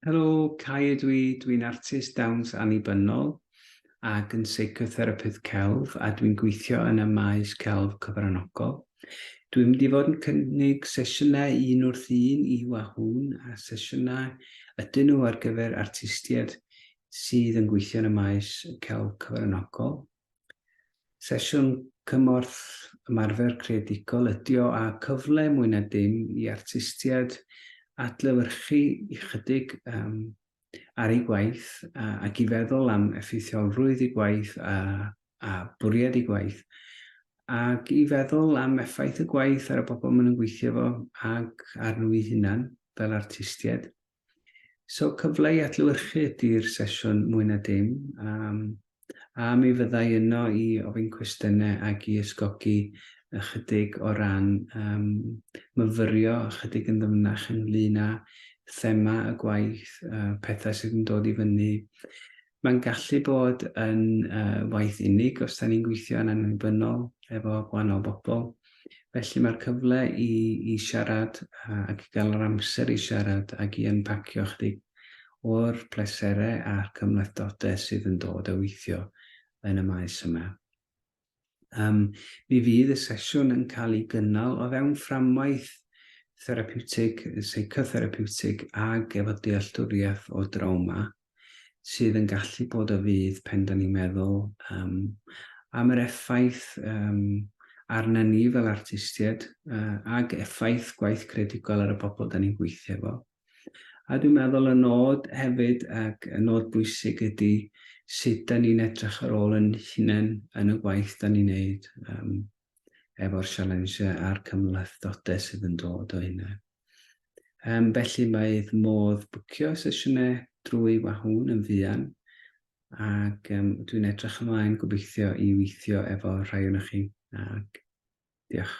Helo, Cai ydw i, dwi'n artist dawns annibynnol ac yn seicotherapydd celf a dwi'n gweithio yn y maes celf cyfranogol. Dwi'n mynd i fod yn cynnig sesiynau un wrth un i Wahoon a sesiynau ydyn nhw ar gyfer artistiaid sydd yn gweithio yn y maes celf cyfranogol. Sesiwn cymorth ymarfer creadigol ydi o a cyfle mwy na dim i artistiaid adlewyrchu ychydig um, ar eu gwaith a, ac i feddwl am effeithiolrwydd eu gwaith a, a bwriad eu gwaith ac i feddwl am effaith y gwaith ar y bobl maen nhw'n gweithio fo ac ar nhw eu hunan fel artistiaid. So cyfle i adlewyrchu ydy'r sesiwn mwy na dim, um, a mi fyddai yno i ofyn cwestiynau ac i ysgogi ychydig o ran um, myfyrio ychydig yn ddyfnach ynglyn â thema y gwaith, uh, pethau sydd yn dod i fyny. Mae'n gallu bod yn uh, waith unig os da ni'n gweithio yn annibynnol efo gwahanol bobl. Felly mae'r cyfle i, i siarad ac i gael yr amser i siarad ac i unpacio chydig o'r pleserau a'r cymhlethdodau sydd yn dod o weithio yn y maes yma. Um, mi fydd y sesiwn yn cael ei gynnal o fewn fframwaith therapiwtig, seicotherapeutig ag efo dealltwriaeth o drawma sydd yn gallu bod o fudd pen da ni'n meddwl um, am yr effaith um, arna ni fel artistiaid uh, ag effaith gwaith creadigol ar y bobl da ni'n gweithio efo. A dwi'n meddwl y nod hefyd, ac y nod bwysig ydy sut da ni'n edrych ar ôl yn hunain yn y gwaith da ni'n neud um, efo'r sialensiau a'r cymhlethdodau sydd yn dod o hynna. Um, felly mae modd bwcio sesiynau drwy Wahoon yn fuan, ac um, dwi'n edrych ymlaen gobeithio i weithio efo rhai o'n chi. Ac diolch.